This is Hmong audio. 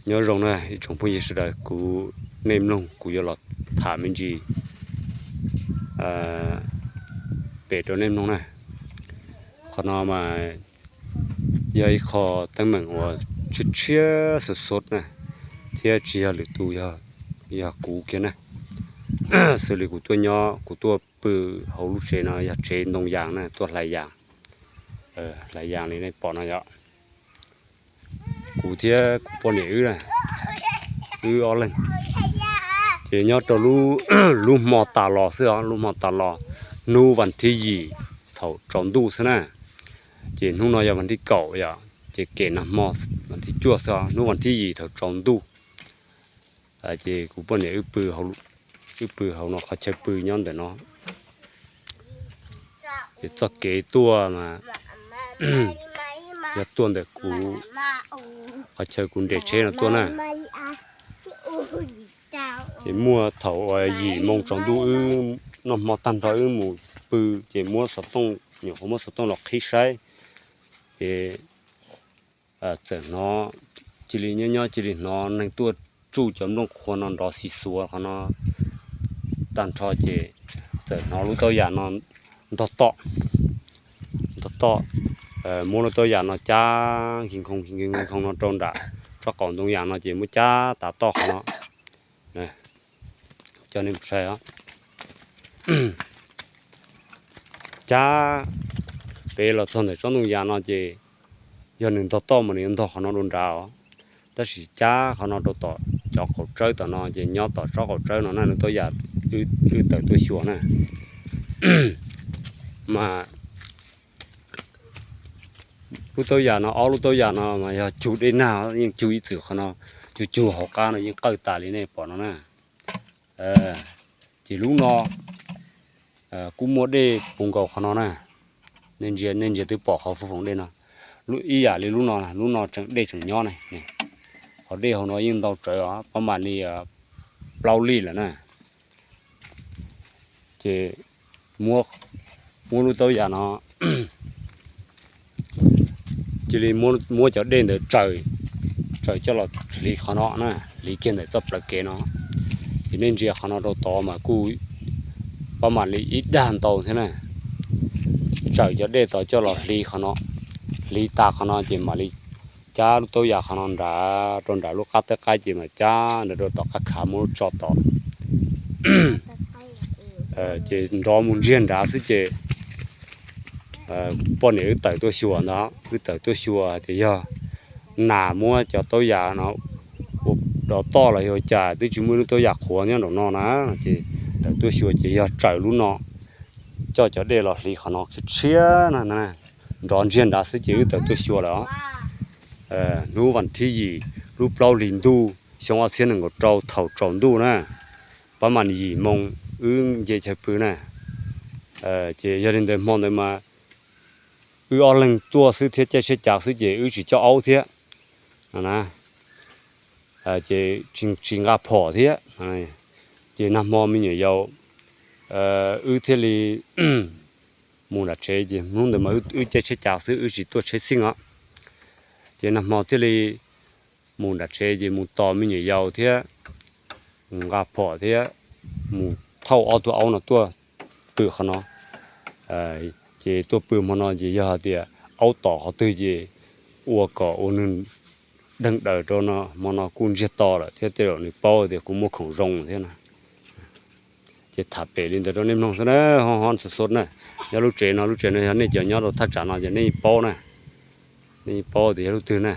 Nyob zoo na ib tsoom phooj ywg sawv daws, kuv, nej mloog kuv yuav los tham me ntsis pem rau nej mloog na. Qhov no mas yog ib qho teeb meem uas tshiab tshiab xov xov na, thiab tsis yog lwm tus, yog kuv kiag na. Xws li kuv tuaj nyob, kuv tuaj pw hauv lub tsev no yog tsev ntoo yas na, tuaj hlais yas, hlais yas li nej pom no yom. Kuv thiab kuv poj niam wb, wb ob leeg, ces nyob rau lub hmo tas los xwb os, lub hmo tas los, hnub vas thib yim thaum tsaus ntuj xwb na. Ces hnub no yog vas thib kaum yom, ces kem nag hmo vas thib cuaj xwb os, hnub vas thib yim thaum tsaus ntuj, ces kuv poj niam wb pw hauv no, qhov chaw pw nyob ntawm no. Ces txoj kev tuaj mas yog tuaj ntawm kuv, qhov chaw kuv nres tsheb no tuaj na. Ces muaj thaum uas yim moo tsaus ntuj wb noj hmo tag nrho wb mus pw, ces muab xov tooj, nyuam qhuav muab xov tooj los qhib saib, ces txawm hnov, cia li nyob nyob cia li hnov neeg tuaj tsuj cov nplooj qhuav no nrov xis xuav qhov no tag nrho, ces txawm hnov lub taub yam no ntog tom, ntog tom, muab lub taub yam no cab nkig nkhoos nkig nkhoos no rau nram tsob qaum ntoo yas no, ces muab cab tav toj qhov no. Coj nej mus saib os. Cab pem los txog ntawm tsob ntoo yas no ces yog nws ntog toj mas nws yuav ntog qhov no rau nrad os. Tab sis cab qhov no rau tom cov qaum tsawb tom no, ces nyob tom tsob qaum tsawb no na, lub taub yam wb tawm tuaj xyuas na. Mas lub taub yam no, ob lub taub yam no mas yog cug dej nag, yeej cug ib txwm qhov no, cug cug hauv qab no yeej qawj tas li nej pom no na. Ces lub no kuj muaj dej puv nkaus qhov no na. Nej ntsia, nej ntsia twb pom qhov foom dej no, ib yam li lub no, lub no tseem dej tseem nyob ne. Qhov dej hauv no yeej ntau tsawv os, pab mam li plaub lij lawm na. Ces muab lub taub yam no, cia li muab cov dej ntawd tsaws, tsaws coj los hliv qhov no na, hliv kiag ntawm txoj plawv kev no. Ces nej ntsia qhov no rau tod mas kuj pab mam li ib dag ntau thiab na. Tsaws cov dej tod coj los hliv qhov no, hliv tas qhov no ces mam li cab lub taub yam qhov no nrad rau nram lub qab teb qaib, ces mam cab nrad rau tom qab khav muab lub tso tod. Ces nrov mus ntsiag nrad xwb ces poj niam wb tawm tuaj xyuas ntag, wb tawm tuaj xyuas hais tias yog nas muab cov taub yam no ua dov toj los yog cas twb tsis muaj ib lub taub yam qhuav nyob nraum no na. Ces tawm tuaj xyuas ces yog tsaws lub no, coj cov dej los hliv qhov no tshiab tshiab na, nrov ntsiag nrad xwb ces wb tawm tuaj xyuas lawm os. Hnub vas thib yim lub plaub hlis ntuj xyoo ob txhiab nees nkaum rau thaum tsaus ntuj na, pab mam yim moo wb nce chaw pw na. Ces yog li ntawd hmo ntawd mas wb ob leeg tuaj xwb thiab caij tsheb cav xwb ces wb tsis coj aub thiab na, ces tsis nqa phom thiab. Ces nag hmo me nyuam yaus wb thiaj li mus nram tsev, ces hnub ntawd mas wb caij tsheb cav xwb wb tsis tuaj tsheb xij os. Ces nag hmo thiaj li mus nram tsev ces mus tos me nyuam yaus thiab mus nqa phom thiab mus thauj ob tug aub no tuaj pw qhov no. Ces tuaj pw hmo no ces yog hais tias aub tom qhov twg ces ua kom ua nws deeg daws rau no, hmo no kuj ntsiag to lawm thiab tej zaum nws paub tias kuv muaj khoom zoo thiab na. Ces tham pem li ntawd rau nej mloog xwb na, ho ho xov xov na. Nyob lub tsev no, lub tsev no yog nej cov nyob rau thaj tsam no ces nej paub na, nej paub tias yog lub twg na.